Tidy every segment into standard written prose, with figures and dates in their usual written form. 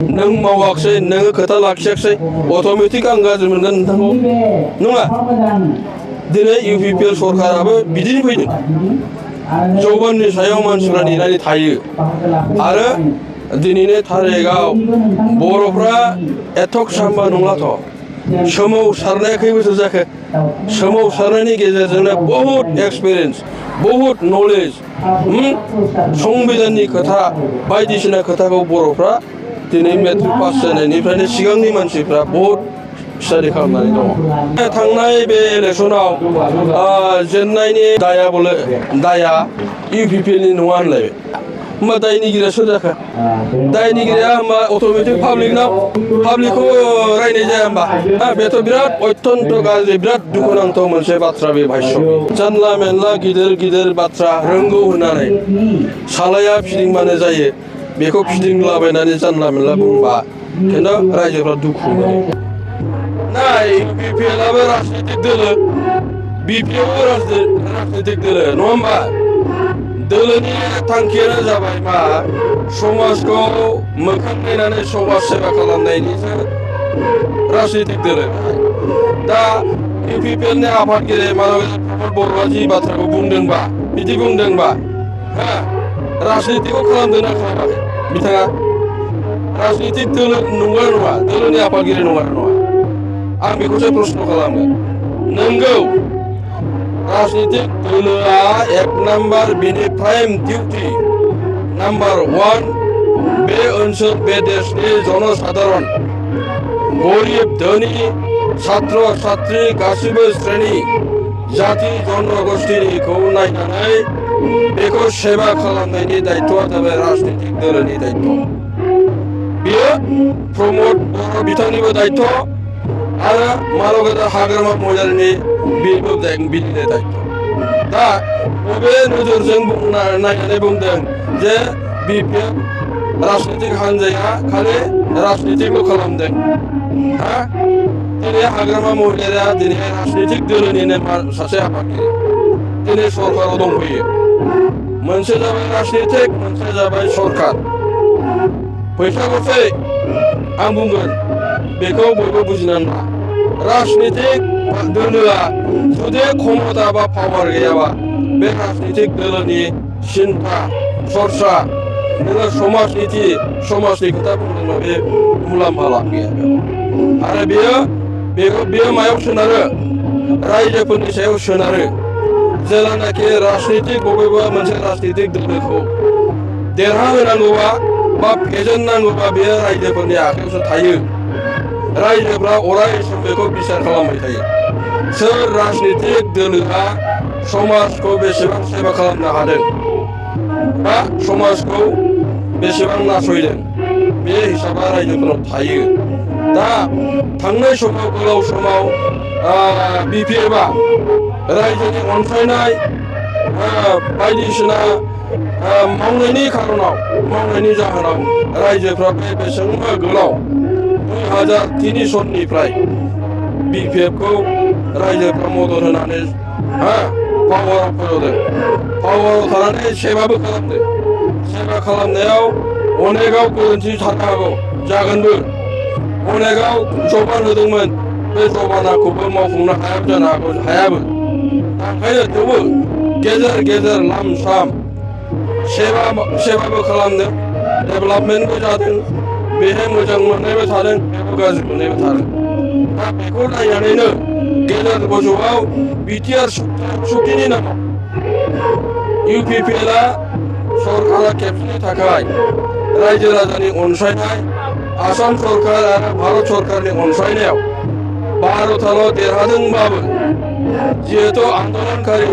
नों मावाखसै नोङो खोथा लाखियाखसै अट'मेटिक आं गाज्रि मोनगोन नोंथांखौ नङा दिनै इउपिपिएल सरकाराबो बिदिनो फैदों जौगाननि सायाव मानसिफ्रा नेनानै थायो आरो दिनैनि थारिखआव बर'फ्रा एथ'क साम्बा नंलाथ' सोमावसारनाया खै बोसोर जाखो सोमावसारनायनि गेजेरजोंनो बहुद एक्सपिरियेन्स बहुद नलेज संबिधाननि खोथा बायदिसिना खोथाखौ बर'फ्रा दिनै मेट्रिक पास जानायनिफ्रायनो सिगांनि मानसिफ्रा बहुद स्टाडि खालामनानै दङ थांनाय बे इलेक्सनाव जेननायनि दाया इउपिपिएलनि नङा होनलायबाय होमबा दायनिगिरिया सोर जाखो दायनिगिरिया होमबा अट'मेटिक पाब्लिकखौ रायनाय जाया होमबा बेथ' बिराद अत्यन्त गाज्रि बिराद दुखुनांथाव मोनसे बाथ्रा बे भाष्य जानला मेनला गिदिर गिदिर बाथ्रा रोंगौ होननानै सालाया फिदिंबानो जायो बेखौ फिदिंलाबायनानै जानला मेनला बुंबा खिन्थु रायजोफ्रा दुखु मोनो ना इउपिपिएलआबो राजनितिक दोलो बिपिएफआबो राजनितिक दोलो नङा होमबा दोलोनि थांखियानो जाबाय मा समाजखौ मोखां नायनानै समाज सेवा खालामनायनिसो राजनितिक दोलो दा इउपिपिएलनि आफादगिरि मानबेन्द्र प्रमद बर'आ जि बाथ्राखौ बुंदोंबा बिदि बुंदोंबा राजनितिकखौ खालामदोंना खालामाखै बिथाङा राजनितिक दोलो नंगौ नङा दोलोनि आफादगिरि नङा आं बेखौसो प्रश्न खालामो नंगौ राजनितिक दोलोआ एक नाम्बार बेनि प्राइम डिउटि नाम्बार 1 बे ओनसोल बे देशनि जनसाधारण गरिब धोनि छात्र छात्री गासिबो श्रेणी जाति जनगोष्ठीखौ नायनानै बेखौ सेवा खालामनायनि दायित्वआ जाबाय राजनितिक दोलोनि दायित्व बेयो प्रमद बर' बिथांनिबो दायित्व आरो मालगोदा हाग्रामा महिलारिनि बेबो बिनिनो दायित्व दा बबे नोजोरजों नायनानै बुंदों जे बिपिएफ राजनितिक हान्जाया खालि राजनितिकल' खालामदों दिनै हाग्रामा महिलारिया दिनै राजनितिक दोलोनिनो सासे आफादगिरि दिनै सरकाराव दंफैयो मोनसे जाबाय राजनितिक मोनसे जाबाय सरकार फैसा गरसै आं बुंगोन बेखौ बयबो बुजिनांगौ राजनितिक दोलोआ जुदि क्षमता बा पावार गैयाबा बे राजनितिक दोलोनि सिन्था चर्चा नोङो समाजनि खोथा बुंदोंबा बे मुलाम्फा लाब गैया आरो बेयो मायाव सोनारो रायजोफोरनि सायाव सोनारो जेलानाखि राजनितिक बबेबा मोनसे राजनितिक दोलोखौ देरहाहोनांगौबा बा फेजेननांगौबा बेयो रायजोफोरनि आखायावसो थायो रायजोफ्रा अराय सम बेखौ बिसार खालामबाय थायो सोर राजनितिक दोलोआ समाजखौ बेसेबां सेवा खालामनो हादों बा समाजखौ बेसेबां नासयदों बे हिसाबा रायजोफोराव थायो दा थांनाय समाव गोलाव समाव बिपिएफआ रायजोनि अनसायनाय बायदिसिना मावनायनि जाहोनाव रायजोफ्रा बे बेसेबांबा गोलाव 2003 सननिफ्राय बिपिएफखौ रायजोफ्रा मदद होनानै पावाराव फज'दों पावाराव थानानै सेबाबो खालामदों सेबा खालामनायाव अनेकाव गोरोन्थि थानो हागौ जागोनबो अनेकाव जबान होदोंमोन बे जबानाखौबो मावफुंनो हायाबो जानो हागौ हायाबो ओंखायनो थेवबो गेजेर लाम साम सेबाबो खालामदों डेभेलपमेन्टबो जादों बेहाय मोजां मोननायबो थादों बेखौ गाज्रि मोननायबो थादों दा बेखौ नायनानैनो गेजेर गोजौआव बिटिआर सुक्तिनि नामाव इउपिपिएलआ सरकारा खेबसेनि थाखाय रायजो राजानि अनसायनाय आसाम सरकार आरो भारत सरकारनि अनसायनायाव भारतआल' देरहादोंबाबो जिहेतु आन्दोलनकारि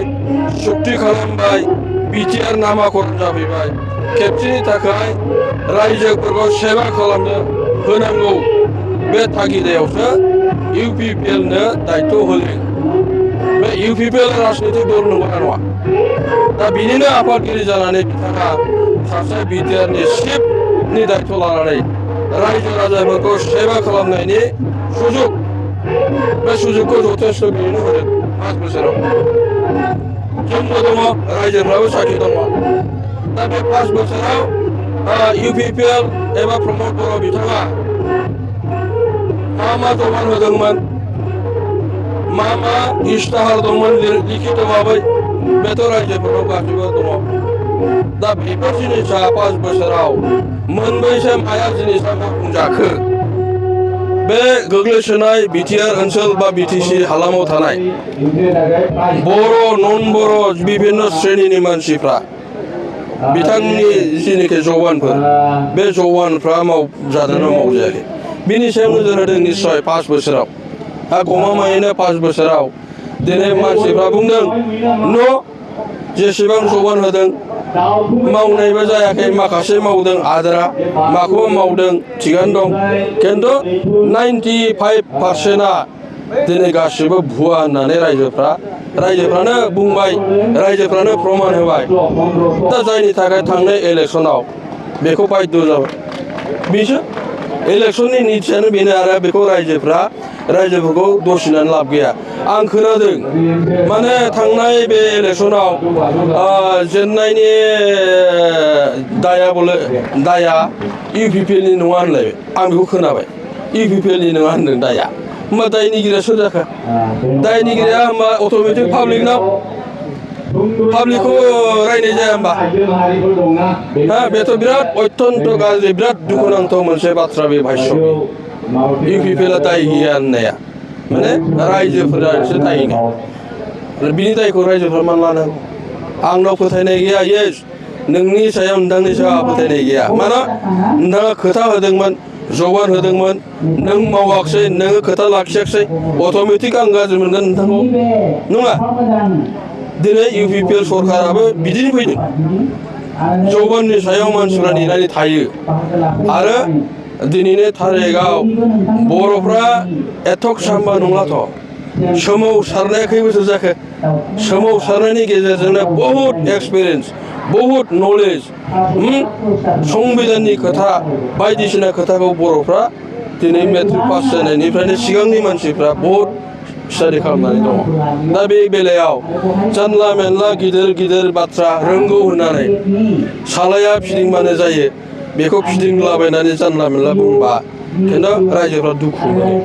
सुक्ति खालामबाय बिटिआर नामाकरण जाफैबाय खेबसेनि थाखाय रायजोफोरखौ सेवा खालामनो होनांगौ बे थागिदायावसो इउपिपिएलनो दायित्व होदों बे इउपिपिएल राजनितिक दल नंगौना नङा दा बिनिनो आफादगिरि जानानै बिथाङा सासे बिटिआरनि चिफनि दायित्व लानानै रायजो राजाफोरखौ सेवा खालामनायनि सुजुग बे सुजुगखौ जथेस्थ बिनो होदों 5 बोसोराव जोंबो दङ रायजोफ्राबो साखि दङ दा बे 5 बोसोराव UPPL एबा प्रमद बर' बिथाङा मा जबान होदोंमोन मा इस्ताहार दंमोन लिखित भाबै बेथ' रायजोफोराव गासिबो दङ दा बेफोर जिनिसा 5 बोसोराव मोनबैसो माया जिनिसा मावफुंजाखो बे गोग्लैसोनाय बिटिआर ओनसोल बा बिटिसि हालामाव थानाय बर' नन बर' बिभिन्न श्रेणीनि मानसिफ्रा बिथांनि जिनिखि जवानफोर बे जवानफ्रा मावजादोंना मावजायाखै बिनि सायाव नोजोर होदों निस्सय 5 बोसोराव गमामायैनो 5 बोसोराव दिनै मानसिफ्रा बुंदों न' जेसेबां जवान होदों मावनायबो जायाखै माखासे मावदों आद्रा माखौबा मावदों थिगानो दं खिन्थु 95%आ दिनै गासिबो भुवा होननानै रायजोफ्रानो बुंबाय रायजोफ्रानो प्रमान होबाय दा जायनि थाखाय थांनाय इलेक्सनाव बेखौ बाध्य जाबाय बिसो इलेक्सननि निथियानो बेनो आरो बेखौ रायजोफोरखौ दर्शिनानै लाब गैया आं खोनादों माने थांनाय बे इलेक्सनाव जेननायनि दाया UPPLनि नङा होनलायबाय आं बेखौ खोनाबाय UPPLनि नङा होनदों दाया होमबा दायनिगिरिया सोर जाखो दायनिगिरिया होमबा अट'मेटिक पाब्लिकखौ रायनाय जाया होमबा बेथ' बिराद अत्यन्त गाज्रि बिराद दुखुनांथाव मोनसे बाथ्रा बे भाष्य UPPLआ दाय गैया होननाया माने रायजोफोरासो दाय बिनि दायखौ रायजोफ्रा मान लानांगौ आंनाव फोथायनाय गैया येस नोंनि सायाव नोंथांनि सायाव फोथायनाय गैया मानो नोंथाङा खोथा होदोंमोन जवान होदोंमोन नों मावाखिसै नोङो खोथा लाखियाखिसै अट'मेटिक आं गाज्रि मोनगोन नोंथांखौ नङा दिनै UPPL सरकाराबो बिदिनो फैदों जवाननि सायाव मानसिफ्रा नेनानै थायो आरो दिनैनि थारिखआव बर'फ्रा एथक साम्बा नंलाथ' सोमावसारनाया खै बोसोर जाखो सोमावसारनायनि गेजेरजोंनो बहुद एक्सपिरियेन्स बहुद नलेज संबिधाननि खोथा बायदिसिना खोथाखौ बर'फ्रा दिनै मेट्रिक पास जानायनिफ्रायनो सिगांनि मानसिफ्रा बहुद स्टाडि खालामनानै दङ दा बे बेलायाव जानला मेनला गिदिर बाथ्रा रोंगौ होननानै सालाया फिदिंबानो जायो बेखौ फिदिंलाबायनानै जानला मेनला बुंबा खिन्थु रायजोफ्रा दुखु मोनो